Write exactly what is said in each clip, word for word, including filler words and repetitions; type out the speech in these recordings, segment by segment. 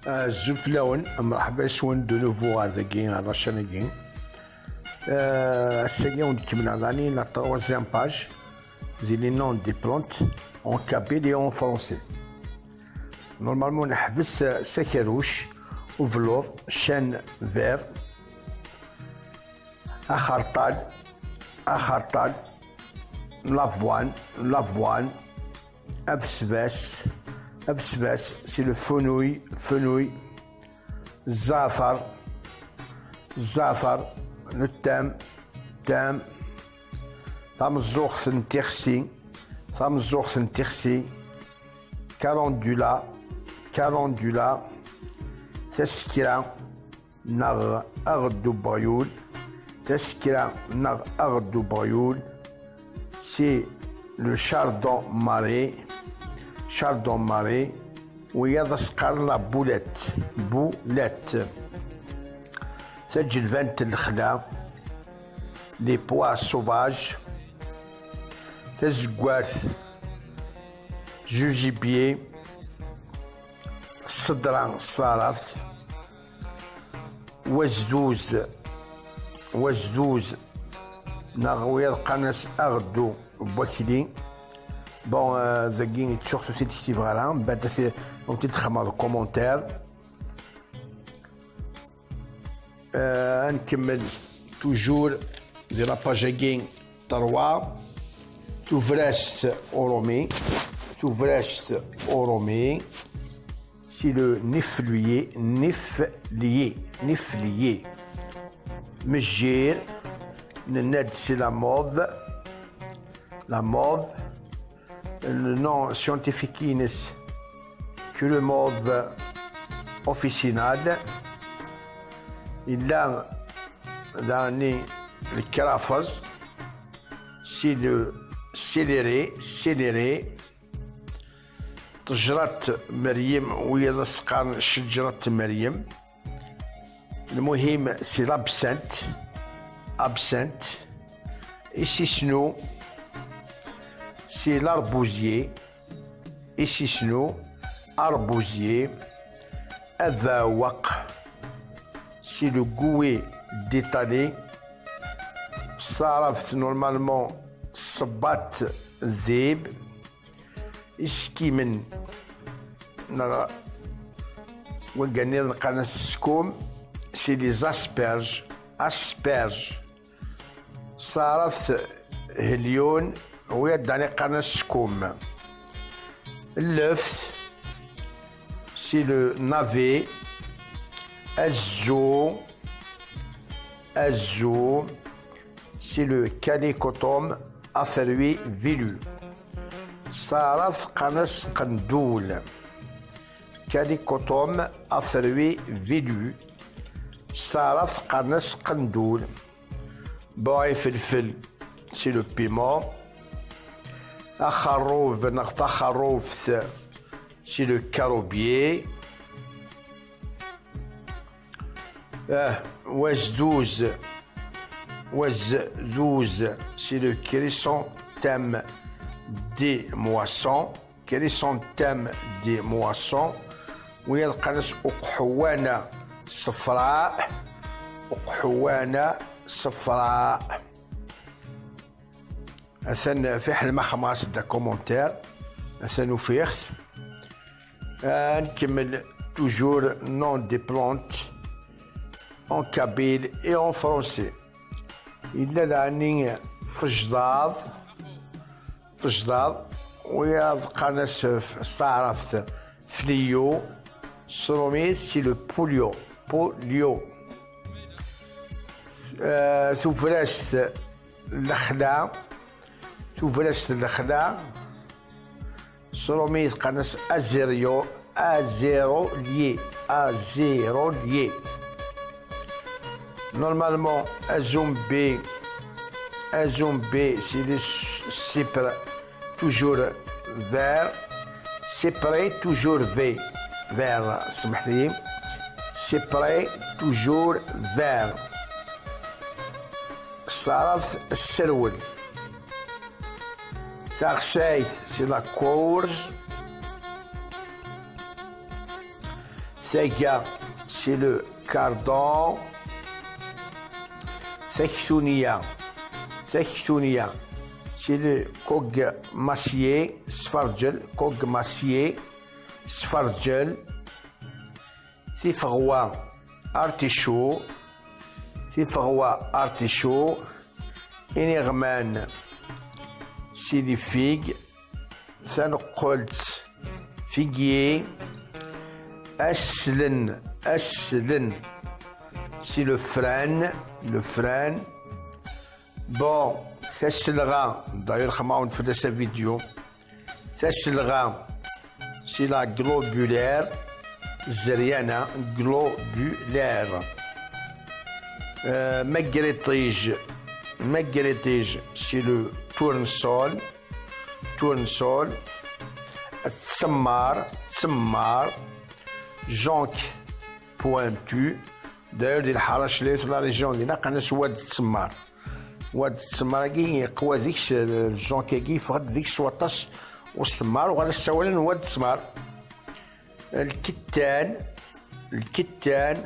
Azul fell-awen, mreḥba yes-wen de nouveau ɣer dagi, ɣer la chaîne-agi. Euh, ass-agi ad wen-d-kemmleɣ daɣen la troisième page di les noms des plantes en kabyle et en français. Normalement neḥbes, euh, s akerruc, ubelluḍ, chêne vert, axerṭal, axerṭal, l'avoine, l'avoine, abesbas, abesbas, c'est le fenouil, fenouil, zɛater, zɛater, le thym, thym, tameẓẓuɣt n tixsi, tameẓẓuɣt n tixsi, calendula, calendula, tasekra, neɣ aɣeddu n weɣyul, tasekra neɣ aɣeddu n weɣyul, c'est le chardon marais, chardon marais, wiyaḍ as-qqaren la boulette, boulette, taǧelbant n lexla, les pois sauvages, tazeggat, jujibier, ṣṣedra s taɛrabt, wazduz, wazduz, neɣ wiyaḍ qqaren-as aɣeddu n wakli. Bon, euh, dagi ttuɣ ur t-id-ktibeɣ ara, mbeɛd ad t-, ad wen-t-id-xedmeɣ deg commentaire. Euh, ad nkemmel toujours di la page-agi trois. Tubrazt urumi, tubrazt urumi, c'est le niflier, niflier, niflier. Mejjir, nenna-d c'est la mauve, la mauve, le nom scientifique-ines, c'est le mauve officinal. Yella daɣen le krafeẓ, c'est le céleri, céleri. Ṭejrat Meryem, wiyaḍ as-qqaren cejrat Meryem. Lmuhim, c'est l'absinthe, absinthe. Isisnu, c'est l'arbusier. Isisnu, arbusier. Abaweq, c'est le gouet d'Italie. S taɛrabt, normalement, ṣṣebbat zzib. Isekkimen, neɣ wiggan-nniḍen qqaren-as skum, c'est les asperges, asperges. S taɛrabt, helyun, wiyaḍ daɣen qqaren-as skum. Lleft, c'est le navet. Azzu, azzu, c'est le Chalicotum aferwi velu. S taɛrabt qqaren-as qendul. Chalicotum aferwi velu. S taɛrabt qqaren-as qendul. Bon, ifelfel, c'est le piment. Axerrub neɣ taxerrubt, c'est le caroubier. Ah, wazduz, wazduz, c'est le chrysanthème des moissons. Chrysanthème des moissons. Wiyaḍ qqaren-as uqḥuwana ṣefra, uqḥuwana ṣefra. Atan fiḥel ma xedmeɣ-as-d commentaire, atan ufiɣ-t. Ad nkemmel toujours nom des plantes en kabyle et en français. Yella daɣen fejḍaḍ, fejḍaḍ, wiyaḍ qqaren-as s taɛrabt fliyo, s trumit c'est le polio, polio. Euh, tubrazt lexla, tubrazt lexla, s trumit qqaren-as aziryo, azirolye, azirolye. Normalement, azumbi, azumbi, c'est le s-, cypre, toujours vert. Cypre, toujours vert. Vert, سمحتي. Cypre, toujours vert. S taɛrabt, sserwel. Taɣsayt, c'est la courge. Taga, c'est le cardon. Taktuniya, taktuniya, c'est le kogmassier. Sferǧel, kogmassier, sferǧel. Tifeɣwa, artichaut. Tifeɣwa, artichaut. Iniɣman, c'est les figues. Taneqqelt, figuier. Aslen, aslen, c'est le frêne, le frêne. Bon, taselɣa, d'ailleurs xemɛawen fell-as avidyu. Taselɣa, c'est la globulaire. Zzeryana, globulaire. Euh, magriṭij, magriṭij, c'est le tournesol. Tournesol. Tsemmar, tsemmar. Jonc, pointu. D'ailleurs, di lḥarac, la région, di naqan-as wad tsemmar. Wad tsemmar-agi, yeqwa deg-s, le jonc-agi, yeffeɣ-d deg-s s waṭas usemmar, uɣal as-ssawalen wad tsemmar. Lkettan, lkettan,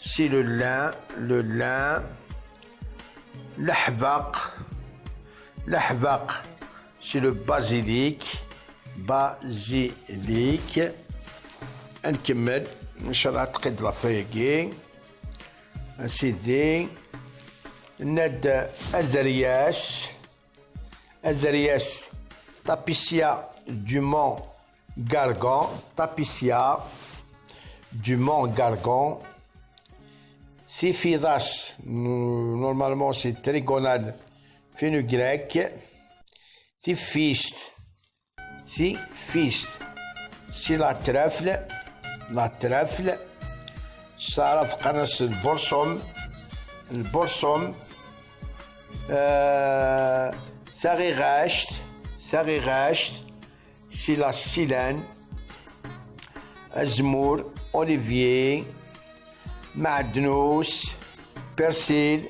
c'est le lin, le lin. Leḥbaq, leḥbaq, c'est le basilic, basilic. Ad nkemmel, ncallah ad tqid lafayagi. A sidi, nna-d azeryas, azeryas, tapissiya du mont Gargan, tapissiya du mont Gargan. Tifiḍas, normalement c'est trigonale fenugrec. Tifist, tifist, c'est la trèfle, la trèfle. S taɛrabt qqaren-as lbursum, lbursum. Euh, taɣiɣact, taɣiɣact, c'est la silane. Azemmur, olivier, meɛdnus, persil,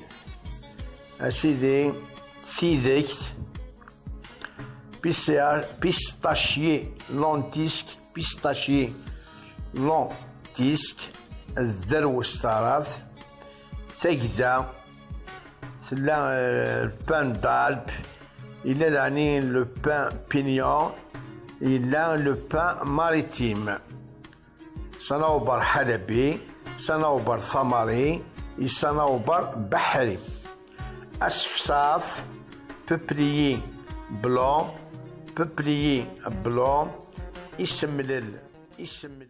a sidi, tidekt, pista-, pistachier, lentisque, pistachier, lentisque, zderw s taɛrabt, tagda, tella, euh, le pain d'Alpes, yella daɣen le pain pignon, yella le pain maritime. Sanawber ḥalabi, sanawber tamari, sanawber beḥri. Asefsaf, peuplier blanc, peuplier blanc, isemlel, isemlel.